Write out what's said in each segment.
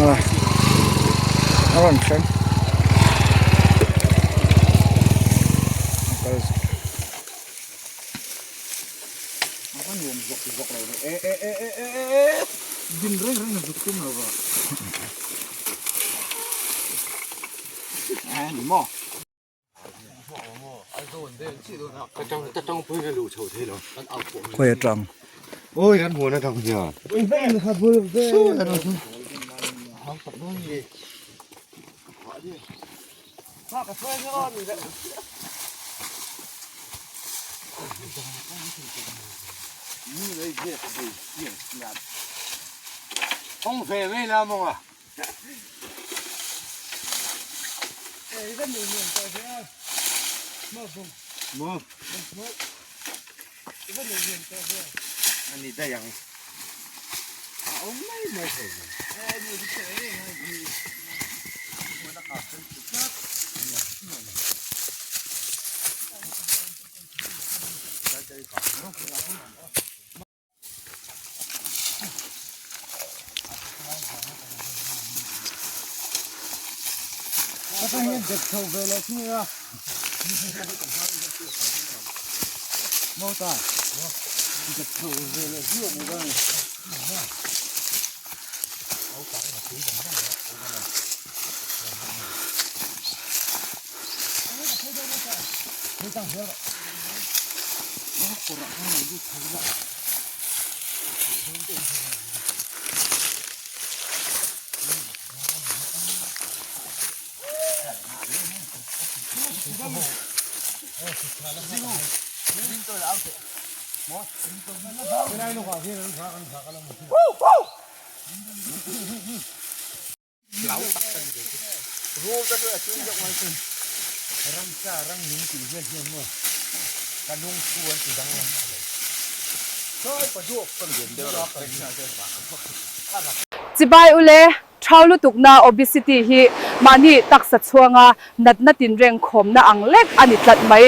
A rawn thleng. Khawi atang Chibai ule, thau lutukna obesity hi mahni taksa chhuanga natna tinreng khawmna ang lek a ni tlat mai.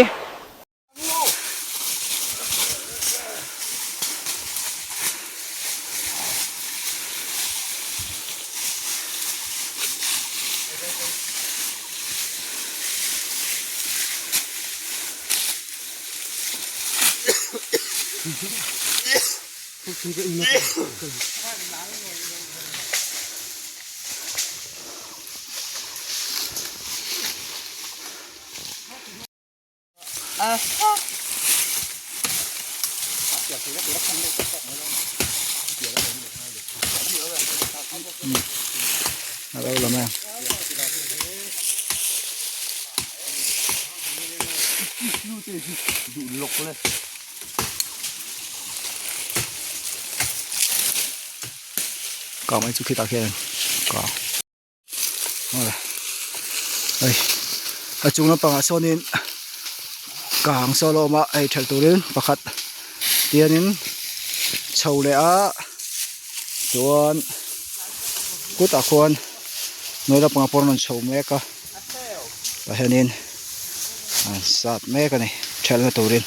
Kau mai chu khitah khian ka hei a chung lampangah sawnin kang saw a lo awm a hei thelh turin pakhat tianin chho leh a chuan kutah khuan hnuai lampangah pawh an rawn chho mek a tah hianin an sat mek a ni thelhna turin.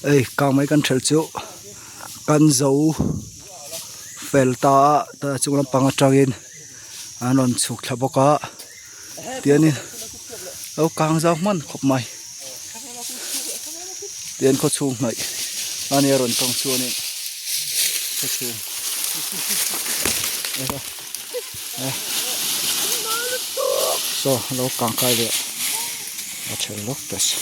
Hei kang mai kan thelh chu kan zo fel ta a tah chung lampang atangin an rawn chhuk thla bawk a tianin lo kang zau hman khawp mai tian khaw chhung hnaih a nia rawn kang chuanin khaw chhung saw lo kang kai leh a then lawk ta si.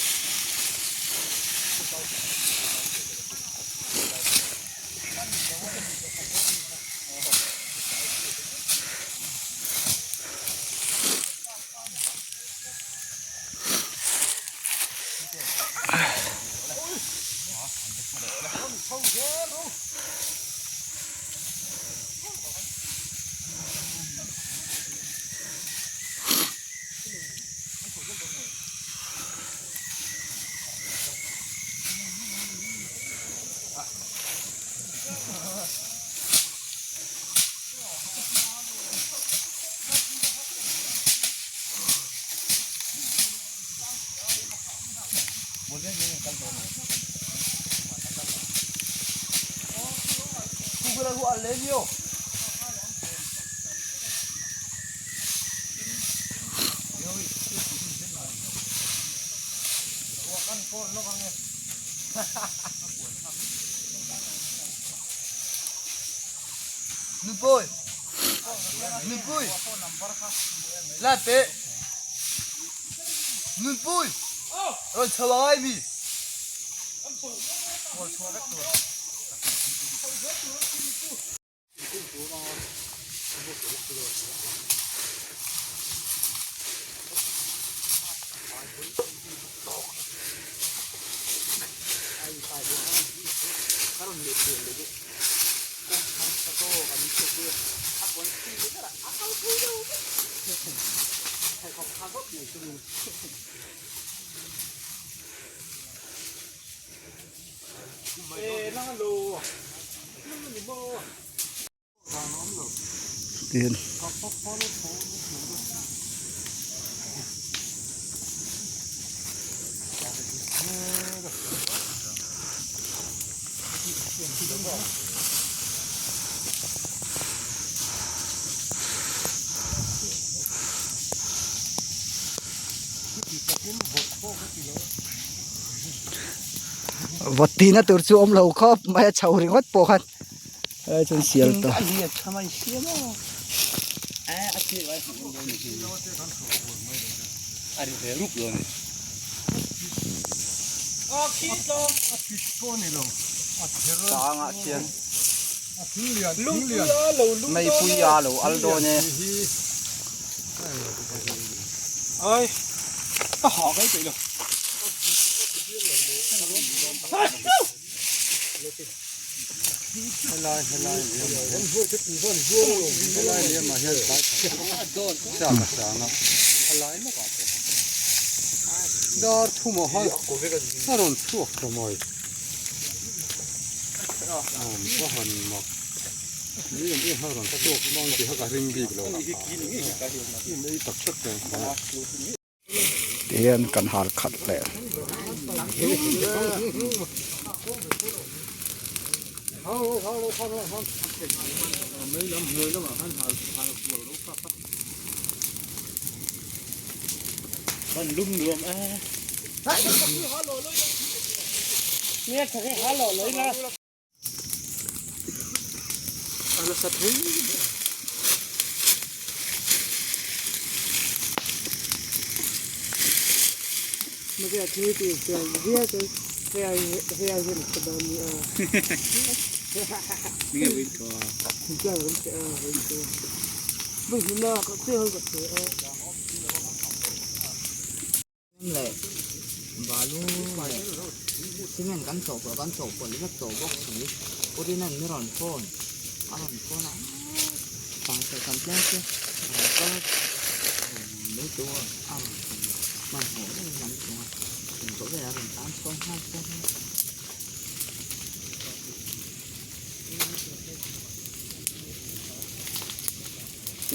Tin. Vawt tihna tur chu awm lo khawp mai a chho ringawt pawh khan helai chuan sial ta. Meipui a lo al dawn e. Tihian kan hal khat leh. Leh balu leh cement kan chawh pawh kan chawh pawlh vek tawh bawk si purina an rawn phone a rawn phone a pangpar kan tlem chu a rawn kal a mai tur a rawn hmanhmawh deuhin an tum a tum tawh velah a rawn tan chhuak nghal bawk a.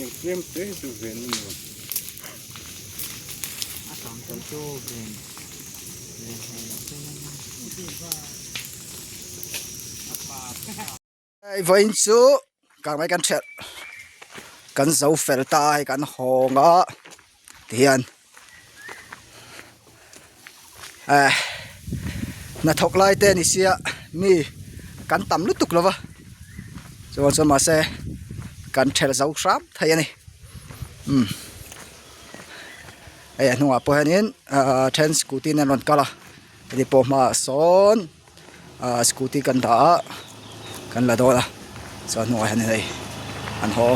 A tang tel chu ven ven hmel loh chu Hei vawiin chu kang mai kan ṭhelh kan zo fel ta a hei kan hawng a tihian eh hnathawk lai te ni sia mi kan tam lutuk lo va chuan chuan mahse kan ṭhelh zo hram thei a ni umm hei a hnungah pawh hianin ahh then scooty in an rawn kal a heti pawh hmaah sawn ahh scooty kan dah a kan la dawn a chuan hnungah hian hei an haw.